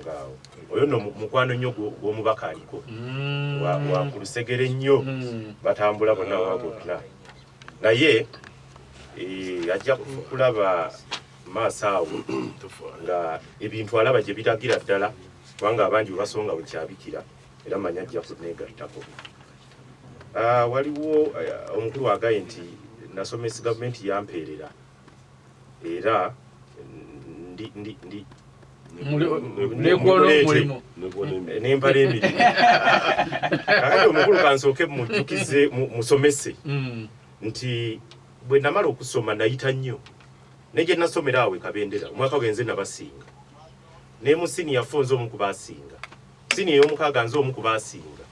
Ngaawo oyo nno mukwano nnyo gw'omubaka aliko wa ku lusegere nnyo. Batambula bonna wa bonna, naye ajja kulaba maaso awo nga ebintu alaba gye biragira ddala, kubanga abangi bwe basonga bwe kyabikira, era manya ajja kuneegattako. Waliwo omukulu agaye nti nasomesa, gavumenti yampeerera era ndi ndi ndi Nekuona omulimu. Nempala emirimu. Kakati omukulu kansooke mujjukize, musomese nti bwe namala okusoma nayita nnyo, ne gye nasomera awo e Kabendera omwaka gwenze nabasinga, ne mu siniya four nze omu ku basinga, siniya ey'omukaaga nze omu ku basinga.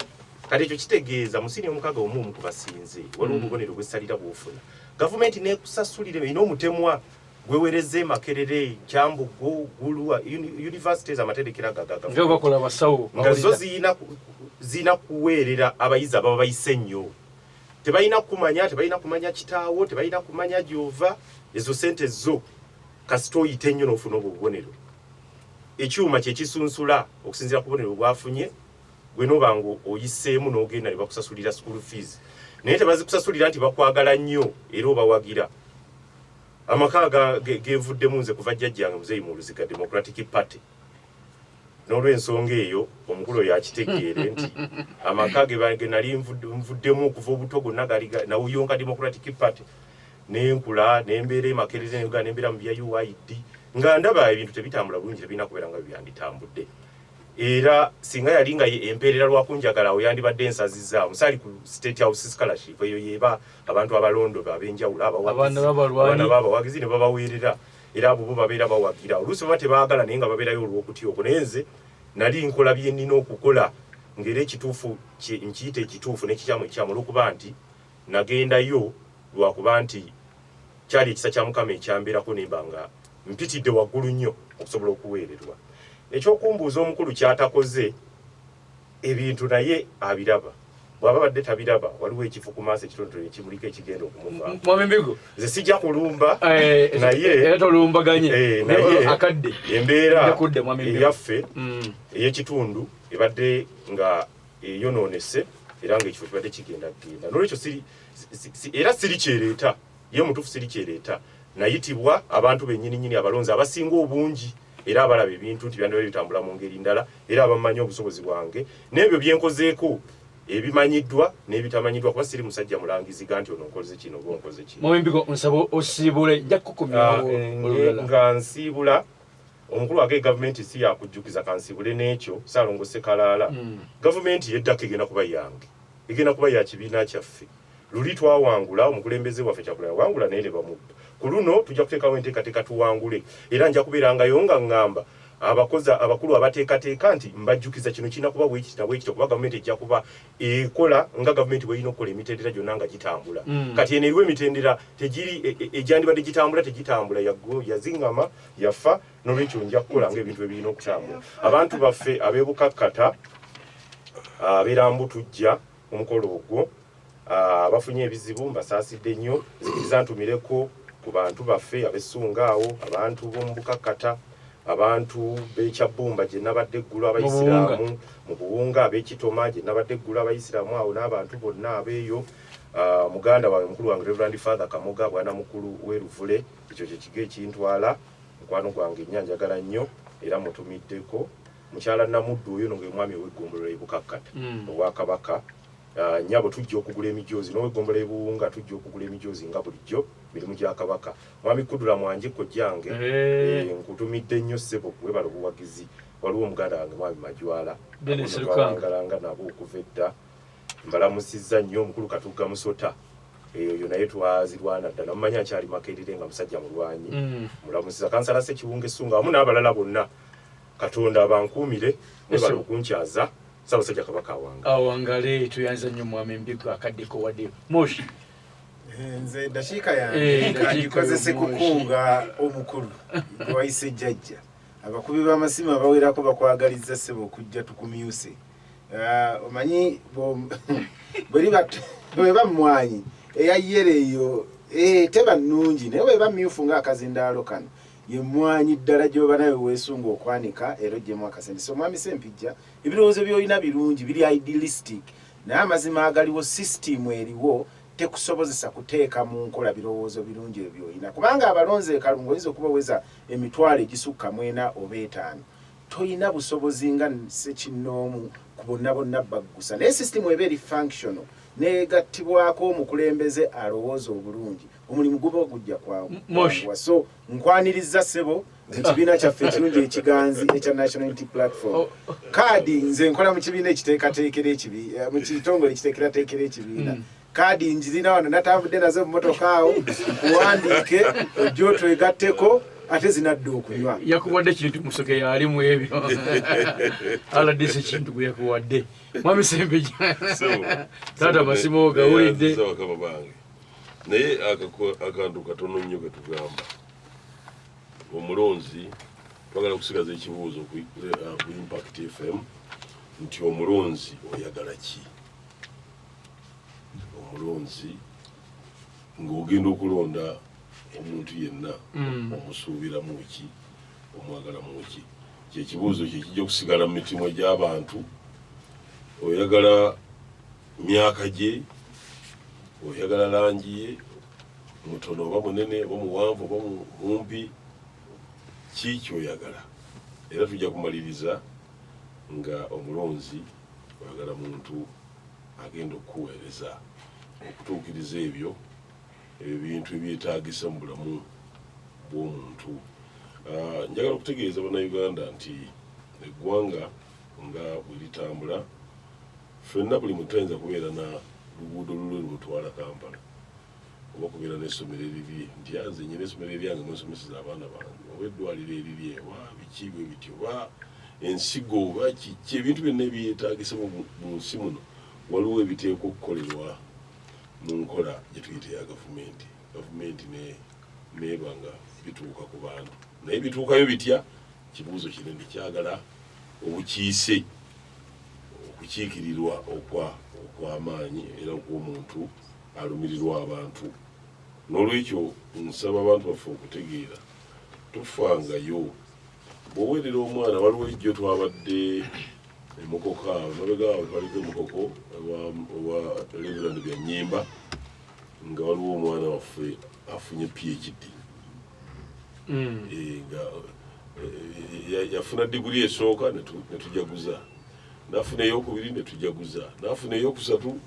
Kati ekyo kitegeeza mu siniya omukaaga omu omu ku basinze. Waliwo obubonero bwessalira bwofuna, gavumenti nekusasulira, erina omutemwa gwewereza e Makerere, Kyambogo, Gulu universities, amatendekero ago aga nga bakola abasawo. Nga zo ziyina kuweerera abayizi ababa bayise ennyo. Tebalina kumanya, tebalina kumanya kitaawo, tebalina kumanya gyova. Ezo sente zo kasita oyite ennyo n'ofuna obwo obubonero, ekyuma kyekisunsula okusinziira ku bubonero bwafunye gwe, noba nga oyiseemu n'ogenda ne bakusasulira school fees. Naye tebazikusasulira nti bakwagala nnyo era obawagira. Amaka genvuddemu nze kuva jjajjange muzeeyi mu Luziga Democratic Party. N'olwensonga eyo omukulu oyo akitegeere nti amaka ge nali nvuddemu okuva obuto gonna gali nawuyonka Democratic Party. Nenkula nembeera e Makerere ne Uganda, nembeera mu bya UYD, nga ndaba ebintu tebitambula bulungi, tebirina kubeera nga byanditambudde. Era singa yali nga empeerera lwakunjagala, awo yandibadde ensazizaamu saali ku State House Scholarship. Eyo yeba abantu abalondo ab'enjawulo, abaana b'abalwanyi. Abaana b'abawagizi ne babaweerera, era abo bo babeera bawagira, oluusi baba tebaagala naye nga babeerayo olw'okutya okwo. Naye nze nali nkola bye nnina okukola, ng'era ekituufu nkiyita ekituufu n'ekikyamu ekikyamu, olw'okuba nti nagendayo lwakuba nti kyali ekisa kya Mukama ekyambeerako, nemba nga mpitidde waggulu nnyo okusobola okuweererwa. Ekyokumbuuza omukulu kyatakoze ebintu naye abiraba, bw'aba badde tabiraba, waliwo ekifo ku maaso ekitonotono ekimuliko ekigenda okumuvaako. Mwami Mbigo. Nze sijja kulumba. Naye era tolumbaganye. Naye akadde embeera Nja kudda, Mwami Mbigo. Eyaffe ey'ekitundu ebadde nga eyonoonese, era nga ekifo kibadde kigenda kugenda. Nolwekyo era siri kyereeta, ye mutuufu siri kyereeta. Nayitibwa abantu bennyini nnyini abalonzi abasinga obungi, era abalaba ebintu nti byandibadde bitambula mu ngeri ndala, era abamanyi obusobozi bwange n'ebyo byenkozeeko ebimanyiddwa n'ebitamanyiddwa, kuba siri musajja mulangiziga nti ono nkoze kino oba onkoze kino. Mwami Mbigo, nsaba osiibule, nja kukukomyawo olulala. Nga nsiibula, omukulu wage, gavumenti si yakujjukiza, kansiibule n'ekyo Saalongo Sekalaala. Gavumenti yeddako egenda kuba yange, egenda kuba ya kibiina kyaffe. Luli twawangula, omukulembeze waffe Kyagulanyi yawangula naye ne bamubba. Ku luno tujja kuteekawo enteekateeka tuwangule, era nja kubeerangayo nga ŋŋamba abakozi abakulu abateekateeka nti mbajjukiza kino kirina kuba bwekiti na bwekiti, kuba gavumenti ejja kuba ekola nga gavumenti bwerina okukola, emitendera gyonna nga gitambula. Kati eno eriwo emitendera tegiri egyandibadde gitambula, tegitambula, yaziŋŋama, yafa. Nolwekyo nja kukola nga ebintu ebirina okutambula. Abantu baffe ab'ebukakkata, abeerambu, tujja omukolo ogwo. Abafunye ebizibu mbasaasidde nnyo. Nzikiriza ntumireko ku bantu baffe ab'essunga awo, abantu b'omu Bukakkata, abantu b'ekyabbumba gye nabadde eggulo, abayisiraamu mu Buwunga, ab'ekitoma gye nabadde eggulo, abayisiraamu awo n'abantu bonna abeeyo. Muganda wange, mukulu wange Reverand Father Kamoga, bwana mukulu w'e Luvule, ekyo kye kigo ekintwala, mukwano gwange nnyo, anjagala nnyo, era mutumiddeko mukyala Namuddu oyo no ng'omwami ow'eggombolola e Bukakkata obwakabaka. Nnyabo, tujja okugula emijoozi n'ow'eggombolola e Buwunga, tujja okugula emijoozi nga bulijjo, mirimu gya Kabaka. Mwami Kudula Mwanje, kojjange, nkutumidde nnyo ssebo, webala obuwagizi. Waliwo omuganda wange mwami Majwala, Dennis abo Lukanga. twawangalanga nabo okuva edda, mbalamusizza nnyo. Omukulu Katugga Musota, eyo naye twazirwana dda, namumanya nkyali Makerere nga musajja mulwanyi. Mulamusiza kansala Sekiwunga Essunga wamu n'abalala bonna. Katonda abankuumire, mwebala okunkyaza. Ssaabasajja Kabaka awanga. Awangale. Tuyanza nnyo Mwami Mbigo, akadde kowadde Moshi. Nze dakiika yange dakiika kangikozese yo, Moshi. Kukunga omukulu gwe wayise jjajja. Abakubi b'amasimu abawerako bakwagalizza ssebo okujja tukumyuse. Omanyi bweba mmwanyi eya yellow eyo, teba nnungi, naye bweba myufu ng'akazindaalo kano. Yemwanyi ddala gy'oba nawe weesunga okwanika era oggyemu akasente. So Mwami Sempijja, ebirowoozo by'olina birungi, biri idealistic, naye amazima agaliwo, sisitimu eriwo tekusobozesa kuteeka mu nkola birowoozo birungi ebyo by'olina, kubanga abalonzi e Kalungu oyinza okubaweza emitwalo egisukka mu ena oba etaano, toyina busobozi nga ssekinnoomu ku bonna bonna baggusa. Naye sisitimu eba eri functional negattibwako omukulembeze alowooza obulungi, omulimu guba gujja Moshi. kwanguwa. So nkwaniriza ssebo mu kibiina kyaffe ekirungi ekiganzi ekya National Unity Platform. Oh. Kaadi nze nkola mu kibiina ekiteekateekera ekibi mu kitongole ekiteekerateekera ekibiina. Kaadi njirina wano, natambudde nazo mu motoka awo, nkuwandiike ojja otwegatteko, ate zinadde okunywa. Yakuwadde Kintu Musoke, yalimu ebyo RDC Kintu gwe yakuwadde, Mwami Sempijja. Taata, amasimu gawulidde. Bakama bange, naye akantu katono nnyo ketugamba omulonzi, twagala kusigaza ekibuuzo ku Impact FM nti omulonzi oyagala ki? Omulonzi ng'ogenda okulonda omuntu yenna, omusuubiramu ki? Omwagalamu ki? Kyekibuuzo kyekijja okusigala mu mitima gy'abantu. Oyagala myaka gye, oyagala langi ye, mutono oba munene oba muwanvu oba mumpi, ki kyoyagala? Era tujja kumaliriza nga omulonzi oyagala muntu agenda okukuweereza okutuukiriza ebyo ebintu ebyetaagisa mu bulamu bw'omuntu. Njagala okutegeeza Bannayuganda nti eggwanga nga bwe litambula, ffenna buli muntu tayinza kubeera na luguudo lulwe lumutwala Kampala, oba kubeera n'essomero erirye nti nze nyina essomero eryange mwensomeseza abaana bange, oba eddwaliro erirye, oba biki bwe bityo, oba ensigo, oba kiki, ebintu byonna ebyetaagisa mu nsi muno. Waliwo ebiteekwa okukolerwa mu nkola gye tuyita eya gavumenti, gavumenti neeba nga bituuka ku bantu. Naye bituukayo bitya? Kibuuzo kinene kyagala obukiise, okukiikirirwa okw'amaanyi era okw'omuntu alumirirwa abantu. N'olwekyo nsaba abantu baffe okutegeera, tofangayo bw'oweerera omwana. Waliwo ejjo twabadde emukoko awo mabega awo, twaliko emukoko owa Reverend Byanyimba, nga waliwo omwana waffe afunye PhD. Nga yafuna diguri esooka netujaguza, nafuna eyokubiri netujaguza, nafuna eyokusatu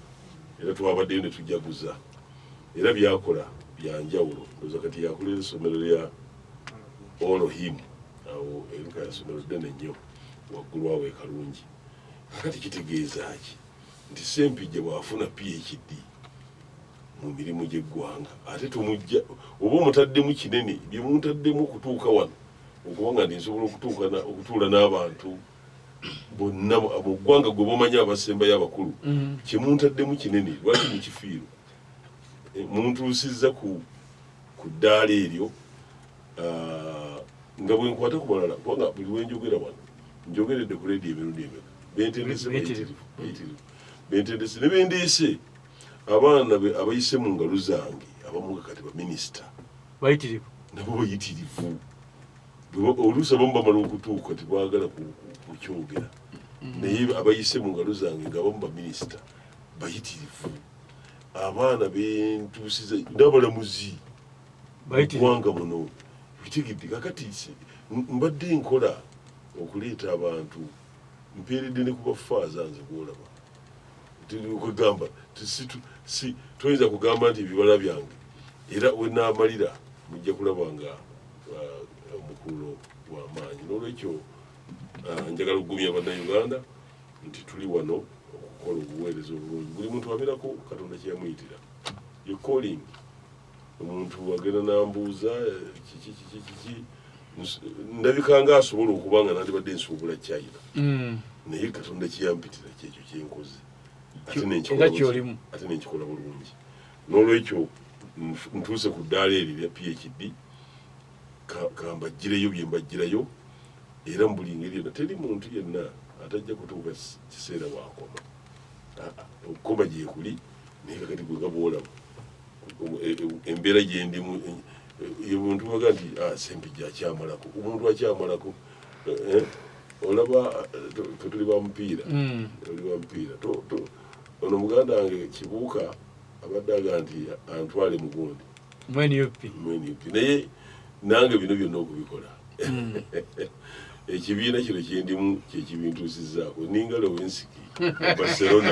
era twabaddeyo netujaguza. Era byakola byanjawulo. Ndoza kati yakulira essomero lya Olohim awo eruka, ya ssomero ddene nnyo waggulu awo ekalungi. Kakati kitegeeza ki? Nti Sempijja bw'afuna PhD mu mirimu gy'eggwanga, ate tumujja oba omutaddemu kinene byemuntaddemu okutuuka wano, okuba nga nsobola okutuula n'abantu bonna mu ggwanga gwe bomanyi abasembayo abakulu. Kyemuntaddemu kinene, lwaki mukifiiro muntuusizza ku ddaala eryo? Nga bwe nkwata ku balala, kubanga buli lwenjogera wano, njogeredde ku rediyo emirundi emeka, bentendese Bayitirivu. bayitirivu, bentendese ne bendeese abaana abayise mu ngalo zange, abamu nga kati baminisita. Bayitirivu. Nabo bayitirivu. Oluusi abamu bamala okutuuka tebaagala kukyogera, naye abayise mu ngalo zange nga abamu baminisita bayitirivu, abaana bentuusiza n'abalamuzi Bayitirivu. ggwanga muno bitegedde. Kakati mbadde nkola okuleeta abantu, mpeeredde ne ku bafaaza. Nze gwolaba kwegamba si toyinza kugamba nti ebibala byange, era wenaamalira mujja kulaba nga omukululo gw'amaanyi. N'olwekyo njagala okugumya Bannayuganda nti tuli wano okukola obuweereza obulungi. Buli muntu abeerako Katonda kyeyamuyitira, ye calling. Omuntu agenda nambuuza kiki kiki kiki, ndabika nga asobola okuba nga nandibadde nsuubula China, naye Katonda kyeyampitira kyekyo kyenkoze, ate Era kyolimu. Ate nenkikola bulungi. N'olwekyo ntuuse ku ddaala eryo erya PhD, kambaggireyo bye mbagirayo, era mu buli ngeri yonna teri muntu yenna atajja kutuuka kiseera wakoma. Okukoma gyekuli, naye kakati gwe nga bwolaba embeera gyendimu. Ye muntu baga nti ah, Sempijja akyamalako, omuntu akyamalako. Olaba fe tuli ba mupiira, tuli ba mupiira. Ono muganda wange Kibuuka abadde aga nti antwale mugundi mu NUP. Mu NUP, naye nange bino byonna okubikola, ekibiina kino kyendimu kyekibintuusizzaako, ninga Lewinsky mu Barcelona.